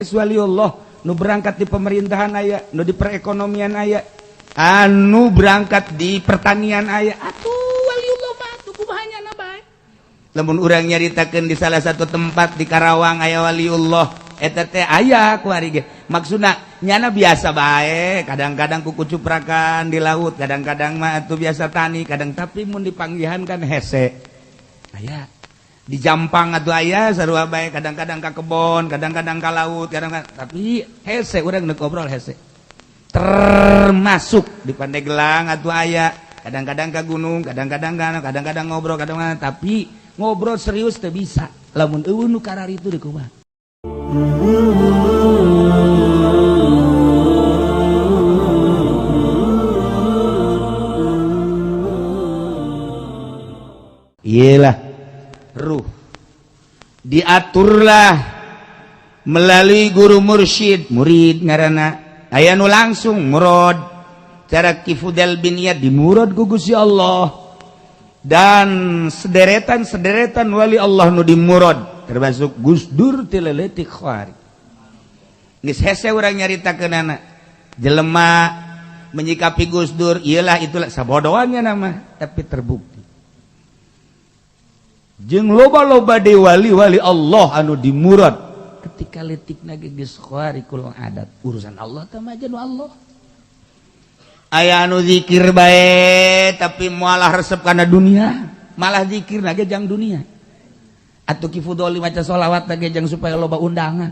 Waliullah nu berangkat di pemerintahan aya, nu di perekonomian aya, anu berangkat di pertanian aya. Atuh waliullah mah atuh kumaha nyana bae. Lamun urang nyaritakeun di salah satu tempat di Karawang aya waliullah, eta teh aya kuari ge. Maksudna nyana biasa bae, kadang-kadang kuku cuprakan di laut, kadang-kadang mah atuh biasa tani, kadang tapi mun dipanggihan kan hese. Aya di Jampang atuh aya sarua bae, kadang-kadang ka kebon, kadang-kadang ka laut, kadang-kadang tapi hese urang nu ngobrol hese. Termasuk di Pandeglang atuh aya, kadang-kadang ka gunung, kadang-kadang kadang-kadang ngobrol, kadang-kadang tapi ngobrol serius teu bisa. Lamun eueuh nu kararitu deui kumaha. Iyalah ruh diaturlah melalui guru mursyid, murid ngaranna aya nu langsung murad cara Ki Fudel bin Iyad dimurad ku Gusti Allah dan sederetan-sederetan wali Allah nu dimurad termasuk Gus Dur ti leutik khawari. Geus hese urang nyaritakeunana jelema menyikapi Gus Dur iyalah itulah sabodoannya nama tapi terbukti jeung loba-loba de wali-wali Allah anu dimurad ketika leutikna ge geus khariqul adat urusan Allah teh mah jeung Allah. Aya anu zikir bae tapi moal resep kana dunia, malah zikir ge jang dunia. Atuh Ki Fudoli maca sholawat ge jang supaya loba undangan.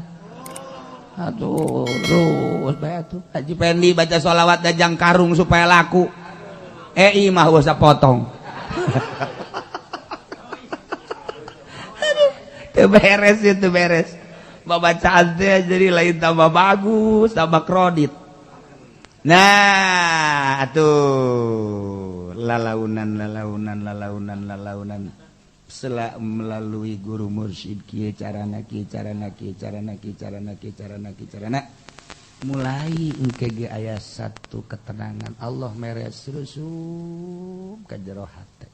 Atuh terus bae atuh Haji Pendi baca sholawat jang karung supaya laku. Eh imah usah potong. Beres itu beres bacaan teh jadi lain tambah bagus tambah kredit. Nah atuh lalaunan lalaunan lalaunan lalaunan sela melalui guru mursyid kieu carana kieu carana kieu carana kieu carana kieu carana kieu carana mulai engke ge aya satu ketenangan Allah meres rusum ka jero hate.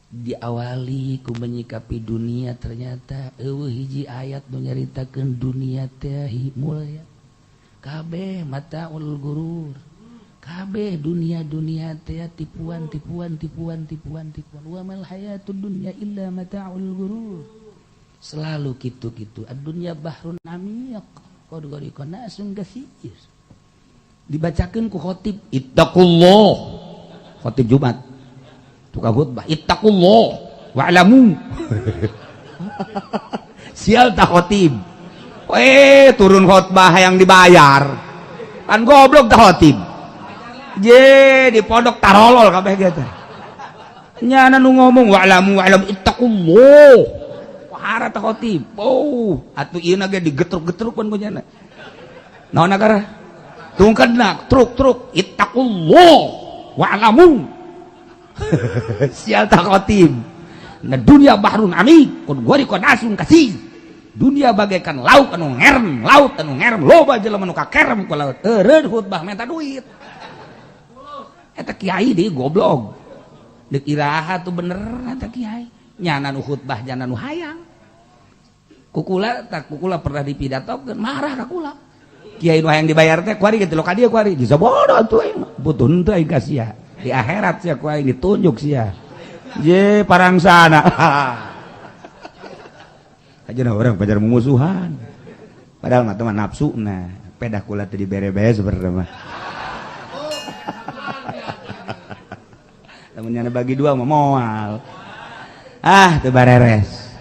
Diawali ku menyikapi dunia ternyata eueuh hiji ayat nu nyaritakeun dunia teh mulya kabeh mataul gurur kabeh dunia-dunia teh tipuan tipuan tipuan tipuan tipuan wa mal hayatud dunya illa mataul gurur selalu kitu-kitu ad-dunya bahrun amiq qad gharika nasun katsir dibacakeun ku khatib ittaqullah khatib Jumat tukang khutbah ittaqullah wa'lamu sial tak khotib turun khotbah yang dibayar kan goblok tak khotib je di pondok tarolol kabeh gitu nyana nu ngomong wa'lamu wa'lamu ittaqullah wahara tak khotib oh atuh ieu ge digetruk-getruk kan ku nyana naon akara tungkedna truk-truk ittaqullah wa'lamu sial tak khotib. Nah dunia bahrun amik kun gharika nasun katsir dunia bagaikan laut anu ngerem laut anu ngerem loba jelema nu kakerem ku laut eureun khutbah minta duit eta kiai deui goblok deuk iraha tuh bener eta kiai nyana nu khutbah nyana nu hayang kukula tak kukula pernah dipidatokeun marah ka kula kiai nu hayang dibayar teh kuari kitu ka dieu kuari bisa bodoh atuh aing butuh henteu aing ka sia di akhirat sia ku aing ditunjuk sia je parangsana aja orang pajar mumusuhan padahal mah teman nafsu nah pedah kula teh dibere-bere sebenarnya mah lamun nyana bagi dua mah moal ah teu bareres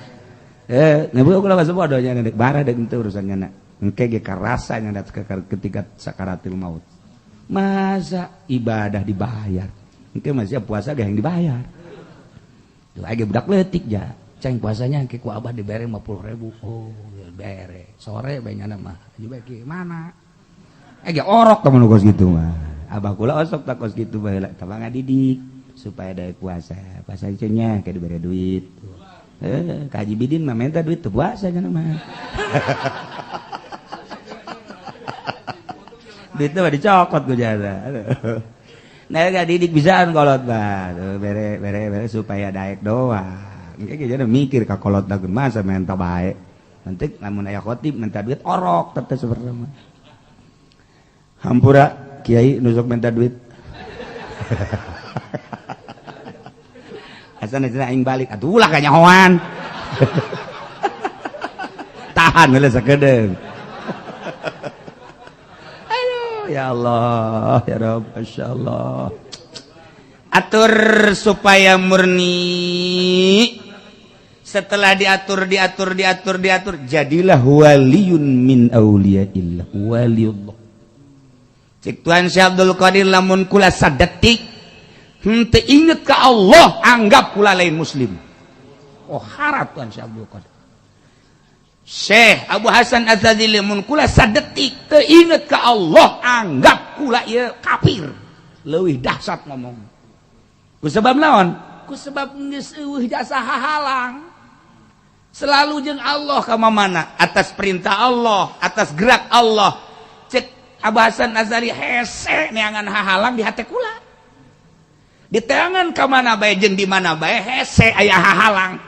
ngebu kula mah bodoh nya deuk barah deuk henteu urusan nyana engke ge karasa nya ketika sakaratil maut masa ibadah dibayar engke masih puasa ge yang dibayar lagi budak leutik ja ceng puasanya engke ku abah dibere 50.000 oh bere sore bae nyana mah juga ki mana ge orok temen kos gitu mah abah kula osok tak kos gitu baheula tabang ngadidik supaya daek puasa puasa nya ke dibere duit ka Haji Bidin mah minta duit teu puasa nya mah duitnya mah dicokot ku jasa. Nah gak didik bisaan kolot mah bere bere bere supaya daek doang. Engke jadi mikir ka kolot dageun masa menta bae. Penting lamun aya khotib minta duit orok teh sebenarnya. Hampura kiai nusuk minta duit. Asan aing balik atuh ulah kanyahoan. Tahan heula sakedeung. Aduh ya Allah ya Rabb masyaallah. Atur supaya murni. Setelah diatur diatur diatur diatur jadilah waliyun min auliyaillah, waliullah. Cek Tuan Syekh Abdul Qadir lamun kula sadetik henteu inget ka Allah anggap kula lain muslim. Oh harat Tuan Syekh Abdul Qadir. Syekh Abu Hasan Adzadzili mun kula sadetik teu inget ka Allah anggap kula ieu kafir. Leuwih dahsyat ngomong. Ku sebab naon? Ku sebab geus eueuh jasa hahalang. Selalu jeung Allah ka mana atas perintah Allah, atas gerak Allah. Cek Abu Hasan Azali hese neangan hahalang di hate kula. Di teangan ka mana bae jeung di mana bae hese aya hahalang.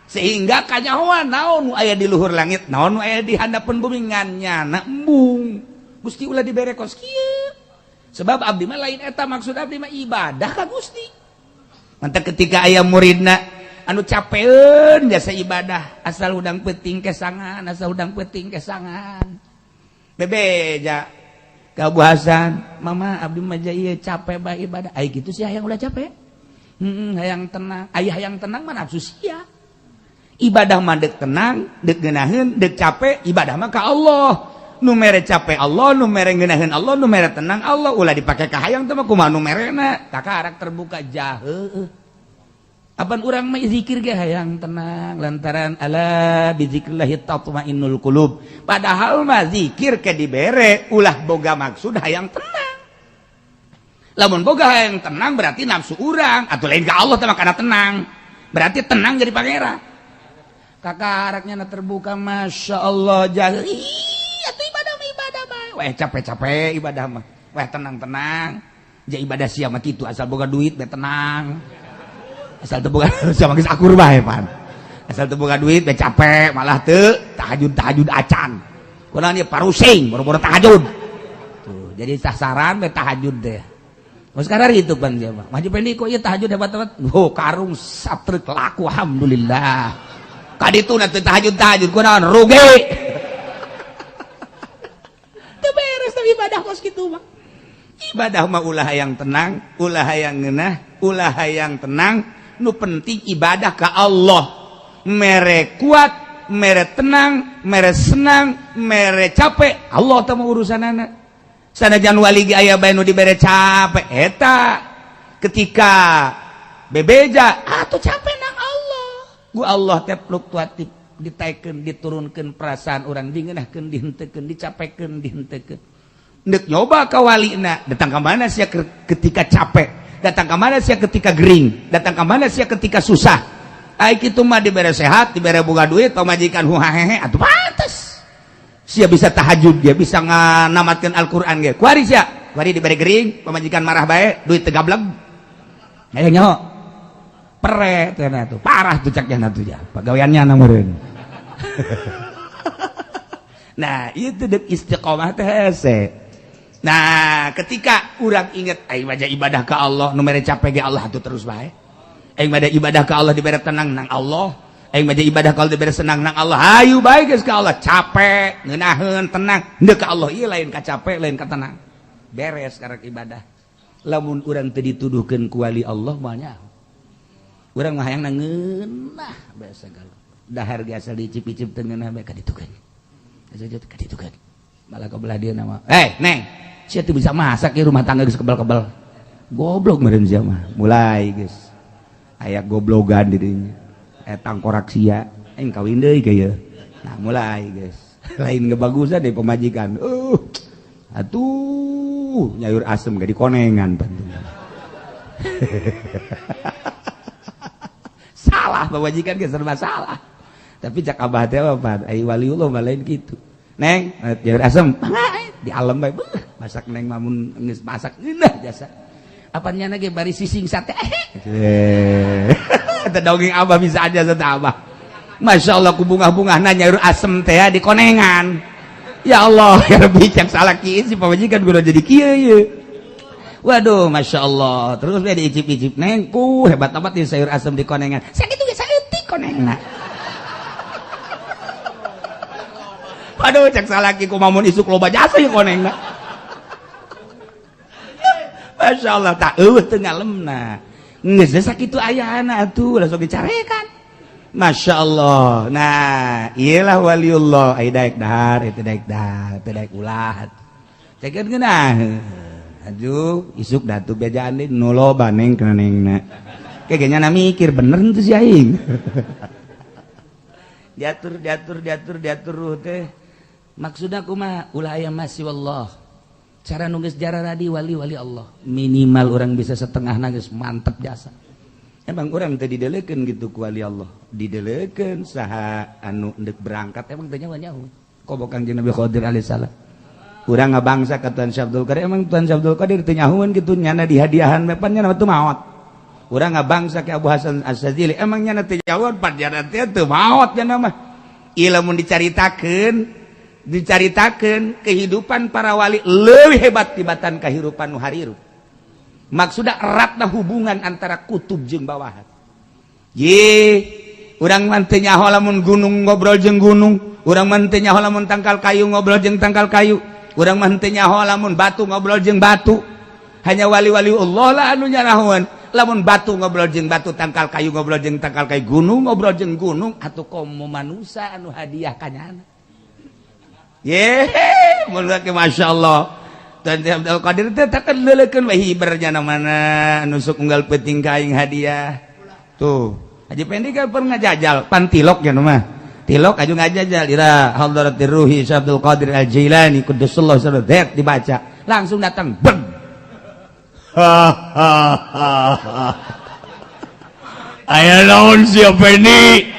Sehingga kanyahoan naon nu aya di luhur langit, naon nu aya di handapeun bumi ngan nyana embung. Gusti ulah dibere kos kieu. Sebab abdi mah lain eta maksud abdi mah ibadah ka Gusti. Mantap ketika aya muridna anu capeun jasa ibadah asal udang peuting kesangan, asal udang peuting kesangan. Bebeja ka Abu Hasan, mama abdi mah ieu capek bae ibadah. Ai kitu sih hayang ulah capek. Hayang tenang. Ai hayang tenang mah nafsu sia. Ibadah mah deuk tenang, deuk ngeunaheun, deuk capek, ibadah mah ka Allah. Nu mere capek Allah, nu mere ngeunaheun Allah, nu mere tenang Allah. Ulah dipake ka hayang teh mah kumaha nu merena. Takarak terbuka jaheuh. Apan urang mah zikir ge hayang tenang lantaran ala bizikrillahi tatmainnul qulub. Padahal mah zikir ke dibere ulah boga maksud hayang tenang. Lamun boga hayang tenang berarti nafsu urang atau lain ka Allah teh mah kana tenang. Berarti tenang jadi pangeran. Kakaraknya na terbuka masya Allah jahil. Ih, atuh ibadah mah ibadah mah. Weh capek-capek ibadah mah. Weh tenang-tenang. Ja ibadah sia mah kitu asal boga duit be tenang. Asal teu boga sama geus akur bae pan. Asal teu boga duit be capek malah teu tahajud-tahajud acan. Kunaon ieu parusing boro-boro tahajud. Tuh, jadi sasaran be tahajud teh. Mun sekarang itu pan dia mah. Maju pendi kok ieu tahajud hebat-hebat. Oh, karung satrek laku alhamdulillah. Kaditu na teu tahajud-tahajud kunaon rugi. Teu beres tapi ibadah kos kitu mah. Ibadah mah ulah hayang tenang, ulah hayang ngeunah, ulah hayang tenang. Nu penting ibadah ke Allah. Mere kuat, mere tenang, mere senang, mere capek. Allah teh mah urusanana. Sanajan wali ge aya bae nu dibere capek eta. Ketika bebeja atuh capek nang Allah. Ku Allah teh fluktuatif ditaikeun diturunkeun perasaan urang dingeunahkeun dihenteukeun dicapekeun dihenteukeun. Ndek nyoba ka walina, datang ka mana sia ketika capek? Datang ke mana sia ketika gering? Datang ke mana sia ketika susah? Ai kitu mah dibere sehat, dibere boga duit, pamajikan huhahehe atuh pantes. Sia bisa tahajud, dia bisa nganamatkeun Al-Qur'an ge. Kuari sia, kuari dibere gering, pamajikan marah bae, duit teu gablek. Ayo nyaho. Pere teh tuh, parah tuh caknya tuh ya. Pagaweannya na meureun. Nah, itu deuk istiqomah teh hese. Nah, ketika urang inget aing baca ibadah ke Allah, nu mere capek ge Allah atuh terus bae. Aing baca ibadah ke Allah dibere tenang nang Allah. Aing baca ibadah ke Allah dibere senang nang Allah. Hayu bae geus ka Allah, capek, ngeunaheun, tenang. Henteu ka Allah ieu lain ka capek, lain ka tenang. Beres karek ibadah. Lamun urang teu dituduhkeun ku wali Allah moal nyaho. Urang mah hayang ngeunah bae sagala. Dahar ge asal dicip-icip teu ngeunah bae kaditukeun. Asa kaditukeun. Malah ka belah dieu mah. Eh, Neng, sia teu bisa masak ya rumah tangga geus kebal-kebal. Goblok meureun sia mah. Mulai geus. Aya goblogan di dinya. Eta tangkorak sia, aing kawin deui ge ieu. Nah, mulai geus. Lain ngebagusan deh pemajikan. Atuh nyayur asem ge dikonengan bantu. Salah pemajikan ge serba salah. Tapi cak abah teh apa? Ai waliullah mah lain kitu. Neng, nyayur asem, di alam bae beuh, masak neng mamun geus masak ngeunah jasa. Apa nyana ge bari sising sate. Eta dongeng abah bisa aja sate abah. Masya Allah, ku bunga-bunga nyaur asem teh di konengan. Ya Allah ya Rabbi, cak salaki si pamajikan gua jadi kieu ye. Waduh, Masya Allah. Terus dia diicip-icip, "Neng, ku hebat amat nih sayur asem di konengan." Sakitu ge saeutik konengna. Waduh, cek salaki, "Kumaha mun isuk loba jasa ya konengna?" Masya Allah, tak eueuh teu ngalemna. Geus sakitu ayana atuh, langsung dicarekan. Masya Allah. Nah, iyalah waliullah. Ai daek dahar, itu daek dahar, itu daek ulah. Cekeun geunah. Aduh, isuk datu bejaan deui nu loba, Neng, kana nengna. Kayaknya na mikir bener henteu si aing. Diatur, diatur, diatur, diatur ruh teh. Maksudna kumaha? Ulah aya masih wallah. Cara nu geus jararadi wali-wali Allah. Minimal orang bisa setengah geus mantep jasa. Emang orang teh didelekeun gitu ku wali Allah. Didelekeun saha anu endek berangkat emang teh nyawa-nyawa. Komo Kangjeng Nabi Khadir alaihissalam. Urang ngabangsa ka Tuan Syekh Abdul Qadir, emang Tuan Syekh Abdul Qadir teu nyahueun kitu nyana dihadiahan mepan nyana teu maot. Urang ngabangsa ka Abu Hasan Asy-Syadzili, emang nyana teu nyahueun pan nyana teh teu maot nyana mah. Ieu lamun dicaritakeun, dicaritakeun kehidupan para wali leuwih hebat tibatan kehidupan nu harirup. Maksudna eratna hubungan antara kutub jeung bawahan. Ye, urang mah teu nyaho lamun gunung ngobrol jeung gunung, urang mah teu nyaho lamun tangkal kayu ngobrol jeung tangkal kayu, urang mah teu nyaho lamun batu ngobrol jeung batu. Hanya wali-wali Allah lah anu nyarahoan. Lamun batu ngobrol jeung batu, tangkal kayu ngobrol jeung tangkal kayu, gunung ngobrol jeung gunung, atuh komo manusa anu hadiah kanyana. Ye, mun Masya Allah. Tuan Abdul Qadir teh takkan leulekeun we hibernya mana nusuk unggal peuting ka aing hadiah. Tuh, Haji Pendi kan pernah ngajajal pan tilok ya mah. Tilok aju ngajajal ila hadratir ruhi Syekh Abdul Qadir Al-Jailani quddasallahu sirrahu dibaca. Langsung datang beng. Ha ha ha. Aya naon sia, Pendi?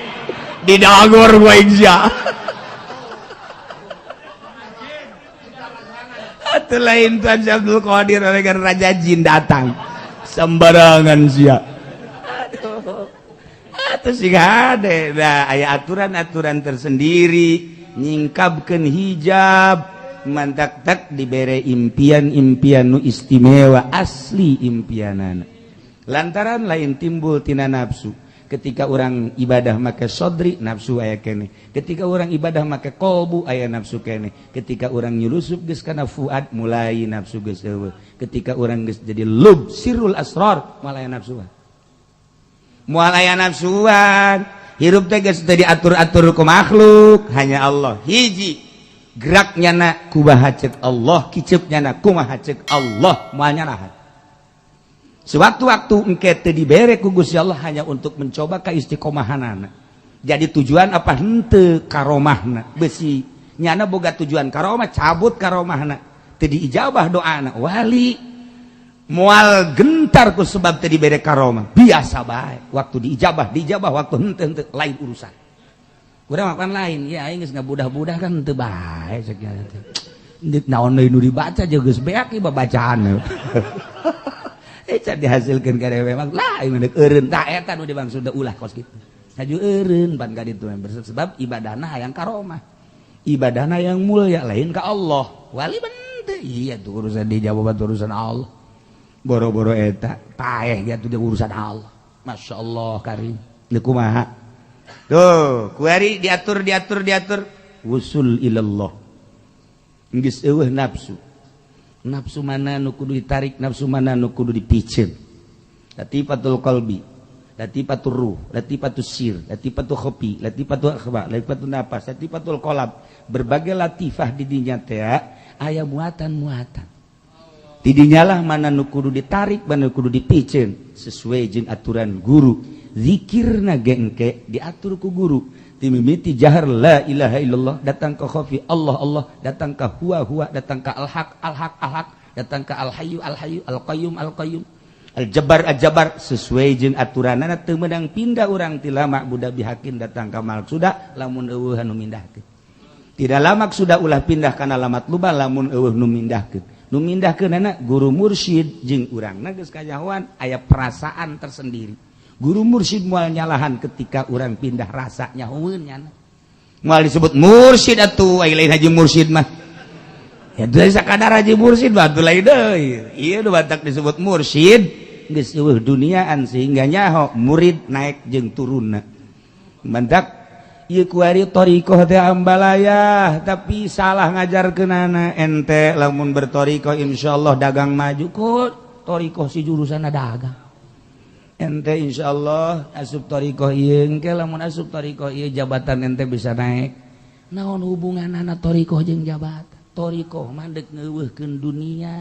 Di dagor gua aing sia. Atuh lain Tuan Syekh Abdul Qadir, dengan raja jin datang. Sembarangan sia. Aduh. Atuh sih hade. Nah, aya aturan-aturan tersendiri nyingkabkeun hijab mantak tak dibere impian-impian nu istimewa asli impianana. Lantaran lain timbul tina nafsu. Ketika orang ibadah make sodri, nafsu aya kene. Ketika orang ibadah make kolbu, aya nafsu kene. Ketika orang nyulusup geus kana fuad, mulai nafsu geus eueuh. Ketika orang geus jadi lub sirrul asrar, moal aya nafsuan. Moal aya nafsuan. Hirup teh geus teu diatur-atur ku makhluk, hanya Allah. Hiji geraknya na kumaha cek Allah, kiceupnya na kumaha cek Allah, moal nyarahan. Sewaktu-waktu engke teu dibere ku Gusti Allah hanya untuk mencoba keistiqomahanana. Jadi tujuan apa henteu karomahna? Besi nyana boga tujuan karomah, cabut karomahna. Teu diijabah doana. Wali moal gentar ku sebab teu dibere karomah. Biasa bae. Waktu diijabah, diijabah, waktu henteu henteu lain urusan. Urang makan lain, ya aing geus ngabudah-budah kan henteu bae sakieu teh. Naon deui nu dibaca jeung geus beak ieu babacaan. Can dihasilkeun ka dewe mah lah aing deuk eureun tah eta nu dimaksud ulah kos kitu. Haju eureun pan ka ditu sebab ibadahna hayang karomah. Ibadahna yang mulia lain ka Allah. Wali bente iya tuh urusan dijawab urusan Allah. Boro-boro eta paeh dia tuh urusan Allah. Masya Allah karim. Deuk kumaha? Tuh, kuari diatur diatur diatur wusul ilallah. Geus eueuh nafsu. Nafsu mana nu kudu ditarik, nafsu mana nu kudu dipiceun. Latifatul qalbi, latifatul ruh, latifatul sir, latifatul khafi, latifatul akhfa, latifatul nafas, latifatul qalb. Berbagai latifah di dinya teh aya muatan-muatan. Di dinya lah mana nu kudu ditarik, mana nu kudu dipiceun sesuai jeung aturan guru. Zikirna ge engke diatur ku guru. Timimiti jahar la ilaha illallah, datang ke khafi Allah Allah, datang ke huwa huwa, datang ke al-haq al-haq al-haq, datang ke al-hayyu al-hayyu, al-qayyum al-qayyum, al-jabbar al-jabbar, sesuai jeung aturanana teu meunang pindah urang ti lama budak bihakin datang ka sudah lamun eueuh anu mindahkeun. Tidak lama sudah ulah pindah kana lamat luba lamun eueuh nu mindahkeun. Nu mindahkeunana guru mursyid jeung urangna geus kanyahoan aya perasaan tersendiri. Guru mursyid moal nyalahan ketika urang pindah rasa nyahoeun nyana. Moal disebut mursyid atuh, ai lain haji mursyid mah. Ya deui sakadar haji mursyid mah atuh lain deui. Ieu nu batak disebut mursyid geus euweuh duniaan sehingga nyaho murid naik jeung turunna. Mantak ieu kuari thariqah teh ambalayah, tapi salah ngajarkeunana. Ente lamun berthariqah insyaallah dagang maju, kok thariqah si jurusanna dagang. Ente insyaallah asup thariqah ieu, engke lamun asup thariqah ieu jabatan ente bisa naik. Naon hubunganana thariqah jeung jabatan? Thariqah mah deuk ngeuweuhkeun dunia,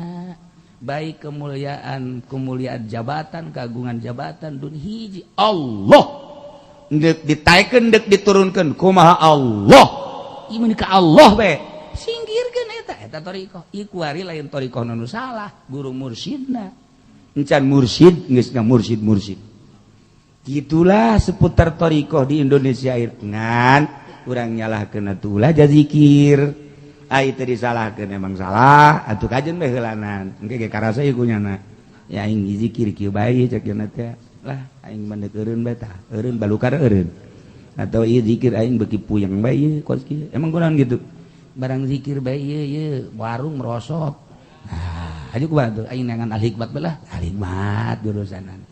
baik kemuliaan kemuliaan jabatan, keagungan jabatan dunia hiji Allah. Dek ditaikeun, dek diturunkeun, kumaha Allah? Ieu mah ka Allah be. Singkirkeun eta eta thariqah. Ieu kuari lain thariqah nu salah, guru mursyidna. Encan mursyid geus mursyid mursyid. Gitulah seputar thariqah di Indonesia ieu. Ngan urang nyalahkeun atuh ulah jazikir. Ai teu disalahkeun emang salah, atuh kajen bae heulanan. Engke ge karasa ieu kunyana. Ya aing zikir kieu bae cek cenah teh. Lah aing mah deuk eureun bae tah, eureun balukar eureun. Atau ieu zikir aing beuki puyeng bae ieu kos kieu. Emang kunaon gitu? Barang zikir bae ieu ieu warung merosot. Nah, aja kumaha tuh aing neangan al hikmat bae lah, al hikmat jurusanan.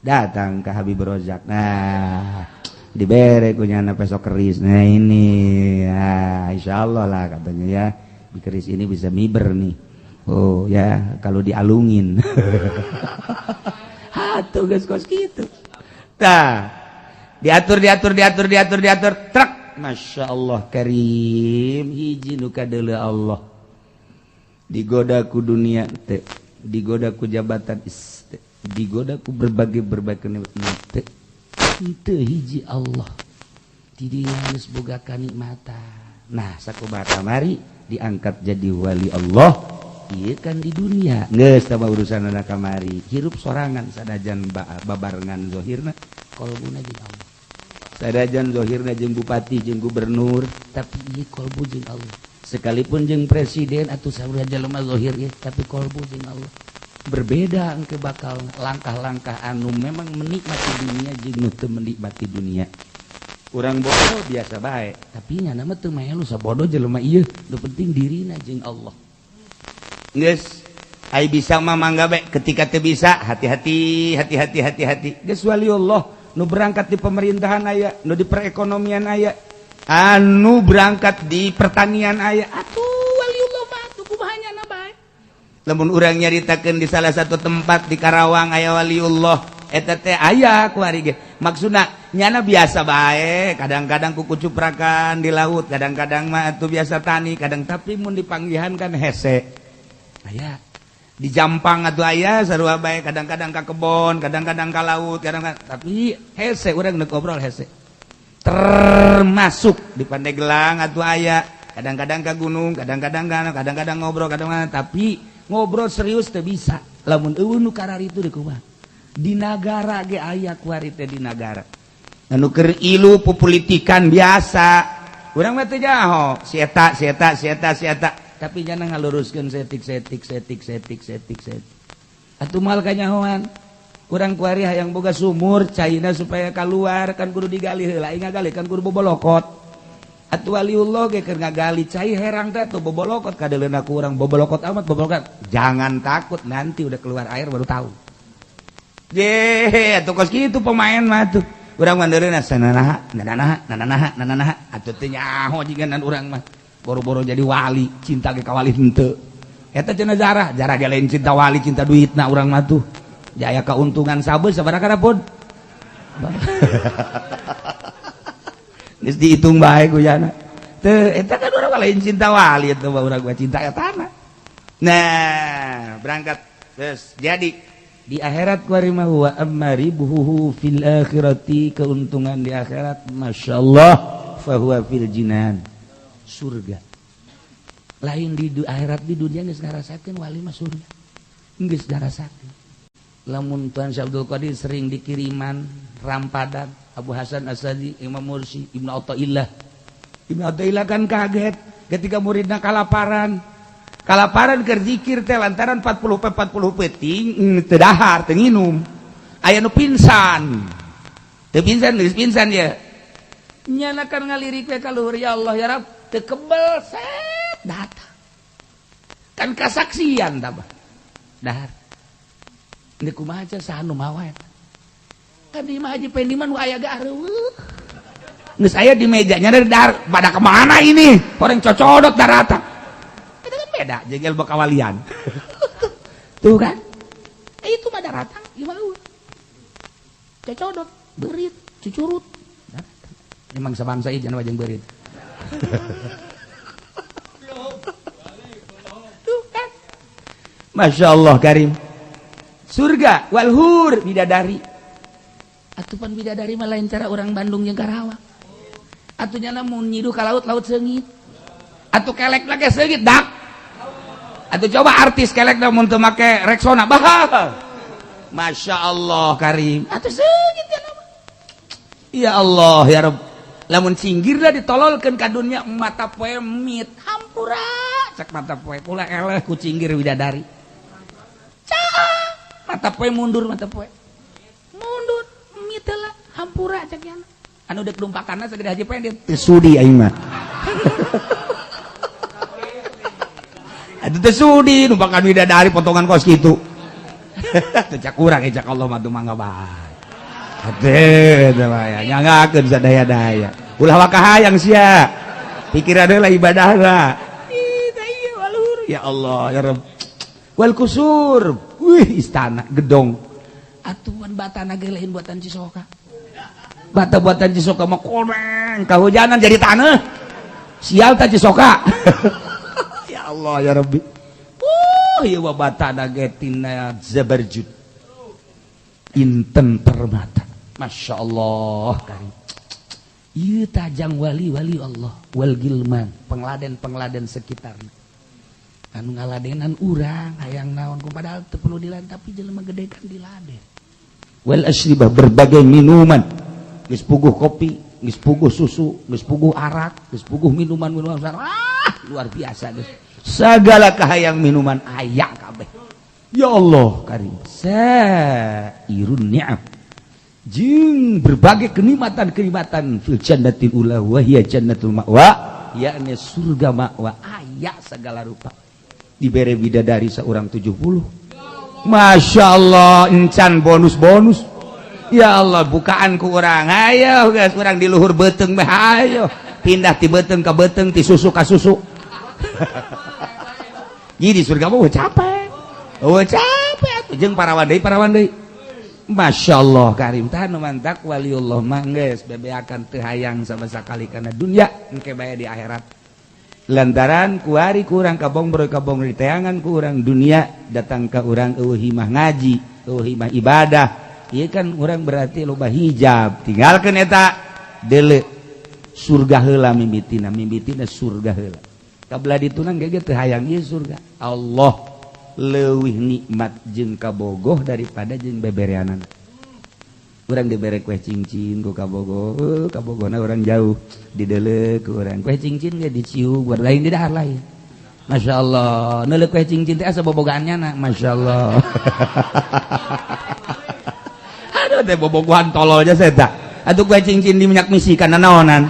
Datang ke Habib Rozak. Nah, dibere kunyana pesok keris. Nah ini, ya, insyaallah lah katanya ya. Di keris ini bisa miber nih. Oh ya, kalau dialungin. Atuh geus kos kitu. Tah, diatur diatur diatur diatur diatur truk. Masya Allah karim, hiji nu kadeuleu Allah. Digoda ku dunia teh, digoda ku jabatan is teh, digoda ku berbagai berbagai nikmat teh. Henteu, hiji Allah. Tidinya geus boga kanikmatan. Nah, sakumaha kamari diangkat jadi wali Allah. Iya kan di dunia geus tah urusan anak kamari hirup sorangan, sadajan babarengan zohirna, kolbuna jeung Allah. Sadajan zohirna jeung bupati jeung gubernur, tapi ieu kolbu jeung Allah. Sekalipun jeung presiden atau saurang jelema zohir ieu, tapi kolbu jeung Allah berbeda. Engke bakal langkah-langkah anu memang menikmati dunia jeung nu teu menikmati dunia. Urang bodoh biasa bae, tapi nya mah teu melu sabodo jelema ieu, nu penting dirina jeung Allah. Geus ai bisa mah mangga bae, ketika teu bisa hati-hati hati-hati hati-hati. Geus waliullah nu berangkat di pemerintahan aya, nu di perekonomian aya, anu berangkat di pertanian aya. Atuh waliullah mah atuh kumaha nyana bae. Lamun urang nyaritakeun di salah satu tempat di Karawang aya waliullah eta teh aya kuari ge, maksudna nyana biasa bae, kadang-kadang kuku cuprakan di laut, kadang-kadang mah atuh biasa tani kadang, tapi mun dipanggihan kan hese. Aya di Jampang atuh aya sarua bae, kadang-kadang ka kebon, kadang-kadang ka laut, kadang-kadang, tapi hese urang neuk ngobrol hese. Termasuk di Pandeglang atuh aya, kadang-kadang ka gunung, kadang-kadang kadang-kadang ngobrol, kadang-kadang, tapi ngobrol serius teu bisa lamun euweuh nu kararitu. Di kumaha di nagara ge aya kuari teh, di nagara anu keur ilu pupolitikan biasa. Urang mah teu nyaho si eta si eta si eta si eta, tapi jangan ngaluruskeun setik setik setik setik setik setik atuh moal kanyahoan. Kurang kuari hayang boga sumur caina supaya keluar kan kudu digali heula, aing ngagali kan kudu bobolokot. Atuh waliullah ge keur ngagali cai herang teh atuh bobolokot kadeuleuna ku urang, bobolokot amat bobolokot. Jangan takut, nanti udah keluar air baru tahu. Je atuh kos kitu pemain mah tuh. Urang mah ndeureuna sananaha nananaha nananaha nananaha atuh teu nyaho jiganan urang mah. Boro-boro jadi wali, cinta ge ka wali henteu. Eta cenah jarah, jarah ge lain cinta wali, cinta duitna urang mah tuh. Jaya keuntungan sabeus sabaraha pun. Geus dihitung bae ku jana. Teu eta kan urang lain cinta wali eta mah, urang mah cinta etana. Nah, berangkat terus jadi di akhirat kuari mah wa amma ribuhu fil akhirati, keuntungan di akhirat masyaallah fahuwa fil jinan, surga. Lain di akhirat, di dunia geus ngarasakeun wali mah surga geus ngarasakeun. Lamun Tuan Syekh Abdul Qadir sering dikiriman rampadan Abu Hasan Asadi, Imam Mursi, Ibnu Athaillah. Ibnu Athaillah kan kaget ketika muridna kalaparan. Kalaparan keur zikir teh lantaran 40 40 peuting teu dahar, teu nginum. Aya nu pingsan. Teu pingsan geus pingsan ya. Nyana kan ngalirik we ka luhur, ya Allah ya Rabb, teu kebel set datang. Kan kasaksian tah dahar. Ini kumaha saha nu mawa eta? Kan di imah Haji Pendi mah nu aya ge areueuh. Geus aya di mejanya dari dahar, pada kemana ini? Orang cocodot daratan. Itu kan beda jeung ilmu kawalian. Tuh kan? Itu mah daratang imah eueuh. Cocodot, beurit, cucurut. Emang sabangsa ieu jangan wajeng beurit. Tuh kan? Masya Allah karim. Surga walhur bidadari. Atupan bidadari mah lain cara orang Bandung jeung Karawang. Atuh nyana mun nyiduh ka laut, laut seungit. Atuh kelek lagi seungit dak. Atuh coba artis kelek da mun teu make Rexona bah. Masya Allah karim. Atuh seungit ya nama. Ya Allah ya Rabb. Lamun cinggirna ditololkeun ka dunya mata poe mit hampura cek mata poe kula eleh ku cinggir bidadari. Caa mata poe mundur mata poe. Mundur mit heula hampura cek yana. Anu dek dumpakanna sagede Haji Pendi teu sudi aing mah. Atuh teu sudi numpakan bidadari potongan kos kitu. Teu cak urang cak Allah mah mangga bae. Atuh teh mah ya nyangakeun sadaya-daya. Ulah waka hayang sia. Pikiran heula ibadahna. Ih teh ieu walur ya Allah ya Rabb. Wal kusur. Wih istana gedong. Atuhan batana ge lain buatan Cisoka. Bata buatan Cisoka mah koneng kahujanan jadi tanah. Sial ta Cisoka. Ya Allah ya Rabbi. Ieu mah batana ge tina zabarjud. Inten permata. Masya Allah karim. Ieu tajang wali-wali Allah wal gilman, pengladen-pengladen sekitarna. Anu ngaladenan urang hayang naon ku padahal teu perlu diladen tapi jelema gede kan diladen. Wal asribah berbagai minuman. Geus puguh kopi, geus puguh susu, geus puguh arak, geus puguh minuman-minuman ah, luar biasa geus. Segala kahayang minuman aya kabeh. Ya Allah karim. Sairun ni'am. Jeung berbagai kenikmatan-kenikmatan fil jannatil ula wa hiya jannatul ma'wa, yakni surga ma'wa aya segala rupa. Dibere bidadari seorang 70. Masya Allah encan bonus-bonus. Ya Allah bukaan ku urang ayo guys urang di luhur beuteung mah ayo pindah ti beuteung ka beuteung ti susu ka susu. Jadi surga mah capek. Oh capek atuh jeung parawan deui. Masya Allah karim tah nu mantak waliullah mah geus bebeakan teu hayang sama sakali kana dunya engke bae di akhirat. Lantaran kuari kurang kabongbroy kabongbroy teangan ku urang dunia datang ka urang eueuh himah ngaji, eueuh himah ibadah. Ieu kan urang berarti loba hijab. Tinggalkeun eta deuleu surga heula mimitina, mimitina surga heula. Kabla ditunang ge teu hayang ieu surga. Allah leuwih nikmat jeung kabogoh daripada jeung bebereanan. Urang dibere kue cincin ku kabogoh, kabogohna urang jauh dideuleu ku urang. Kue cincin ge dicium buat lain di dahar lain. Masya Allah, neuleuh kue cincin teh asa bobogaannya na, Masya Allah. Aduh teh bobogohan tololnya saya tak. Atuh kue cincin di minyak misi kana naonan.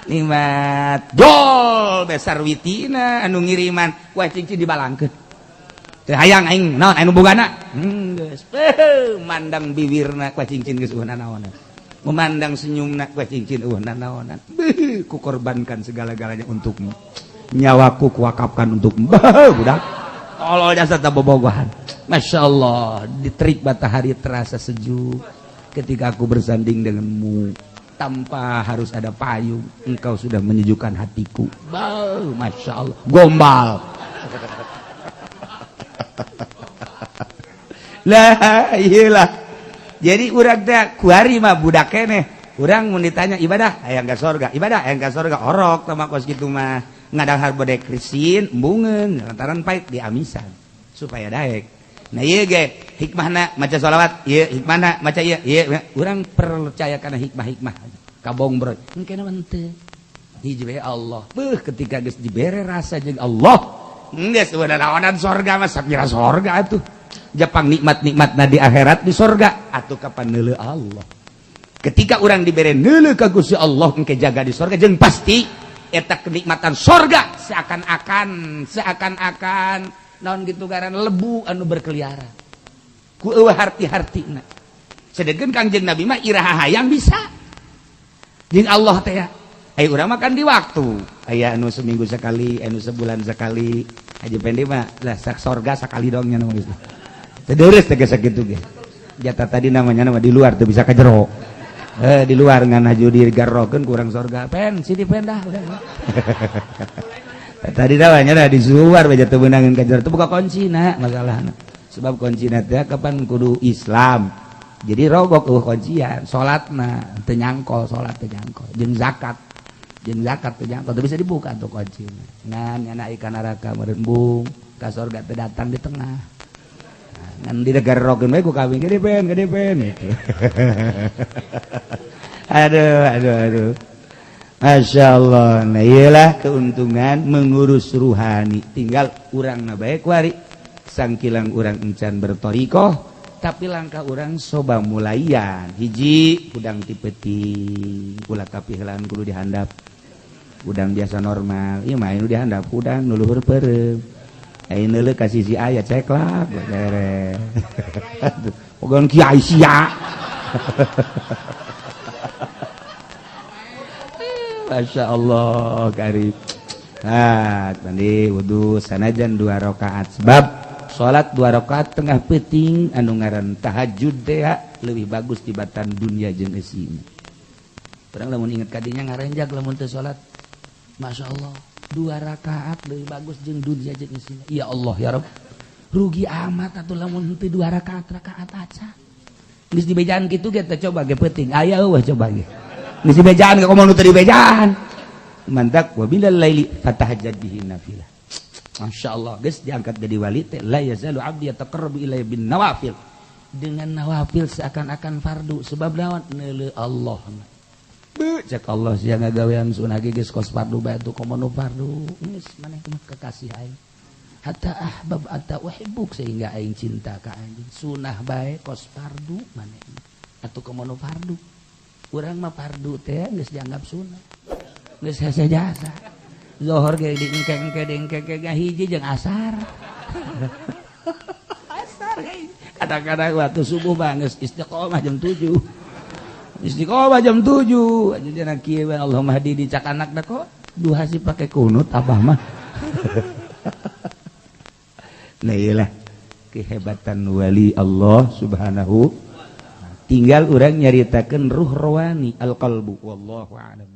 Nikmat jol besar witina anu ngiriman kue cincin dibalangkeun. Teu hayang aing naon anu bogana. Geus mandang bibirna kue cincin geus eueuh naonan. Memandang senyumna kue cincin eueuh naonan. Beuh ku korbankan segala-galanya untukmu. Nyawaku kuwakafkan untukmu. Bah budak. Tolol jasa ta bobogohan. Masya Allah, di terik matahari terasa sejuk ketika aku bersanding denganmu. Tanpa harus ada payung, engkau sudah menyejukkan hatiku. Bah, Masya Allah, gombal. Lah, iyalah. Jadi urang teh kuari mah budak keneh. Urang mun ditanya ibadah hayang ka sorga, ibadah hayang ka sorga orok tah mah kos kitu mah. Ngadahar bodek krisin, embungeun lantaran pait diamisan supaya daek. Nah ieu ge hikmahna maca sholawat, ieu hikmahna maca ieu, ieu urang percaya kana hikmah-hikmah. Kabongbroy. Engke mah henteu. Hiji we Allah. Beuh ketika geus dibere rasa jeung Allah, geus udah naonan sorga mah sapira sorga atuh. Jepang nikmat-nikmatna di akhirat di sorga atau kapan neuleuh Allah. Ketika orang dibere neuleuh ka Gusti Allah engke jaga di sorga jeung pasti eta kenikmatan sorga seakan-akan naon gitu garan lebu anu berkeliaran ku eueuh harti-hartina. Sedengkeun Kangjeng Nabi mah iraha hayang bisa jeung Allah teh ya. Aya urang mah kan di waktu aya anu seminggu sekali, anu sebulan sekali. Haji Pendi mah lah sak sorga sekali dong nya nu geus. Teu deures teh geus sakitu ge. Jatah tadi namanya nama di luar teu bisa ka jero. Di luar ngan haju digarrokeun kurang sorga. Pen sini pen dah. Tadi namanya dah di luar bae teu meunangeun ka jero teu buka kuncina masalahna. Sebab kuncina teh kapan kudu Islam. Jadi rogok eueuh kuncian, salatna teu nyangkol, salat teu nyangkol, jeung zakat. Jeung zakat teu nyangkol, teu bisa dibuka tuh kuncina. Ngan nyana ikan neraka meureun ka sorga teu datang di tengah. Ngan digarrokeun we ku kawin gede pen gitu. Aduh aduh aduh. Masya Allah. Nah iyalah keuntungan mengurus ruhani. Tinggal urang na bae kuari. Sangkilang urang encan bertorikoh, tapi langkah urang soba mulaian. Hiji hudang ti peuting, ulah kapihelaan kudu dihandap. Hudang biasa normal, ieu mah anu dihandap hudang nu luhur peureum. Ayeuna neuleuh ka sisi aya ceklak beres. Pogon kiai sia. Masya Allah karib. Nah, mandi wudu sanajan 2 rakaat sebab salat 2 rakaat tengah peuting anu ngaran tahajud teh leuwih bagus tibatan dunia jeung eusina. Urang lamun inget kadinya ngarenjag lamun teu salat. Masya Allah, 2 rakaat leuwih bagus jeung dunia jeung eusina. Ya Allah ya Rabb. Rugi amat atuh lamun teu 2 rakaat rakaat aca. Geus dibejaan kitu ge teh coba ge peuting. Aya eueuh coba ge. Geus dibejaan ge komo nu teu dibejaan. Mantak wa bilal laili fatahajjad bihi nafilah. Masya Allah, geus diangkat jadi wali teh la yazalu abdi yataqarrabu ilayya bin nawafil. Dengan nawafil seakan-akan fardu sebab lawan neuleuh Allah. Beuh cek Allah sia ngagawean sunah ge geus kos fardu bae tuh komo nu fardu. Geus maneh mah kekasih aing. Hatta ahbab hatta uhibbuk sehingga aing cinta ka anjeun. Sunah bae kos fardu maneh. Atuh komo nu fardu. Urang mah fardu teh geus dianggap sunah. Geus hese jasa. Zohor ge diengke-engke diengke-engke hiji jeung asar. Asar kadang-kadang waktu subuh mah geus istiqomah jam 7. Istiqomah jam 7. Aja kieu we Allahumma hadi dicak anakna kok duha sih pakai kunut abah mah. Nah iyalah kehebatan wali Allah subhanahu. Tinggal urang nyaritakeun ruh rawani al-qalbu wallahu a'lam.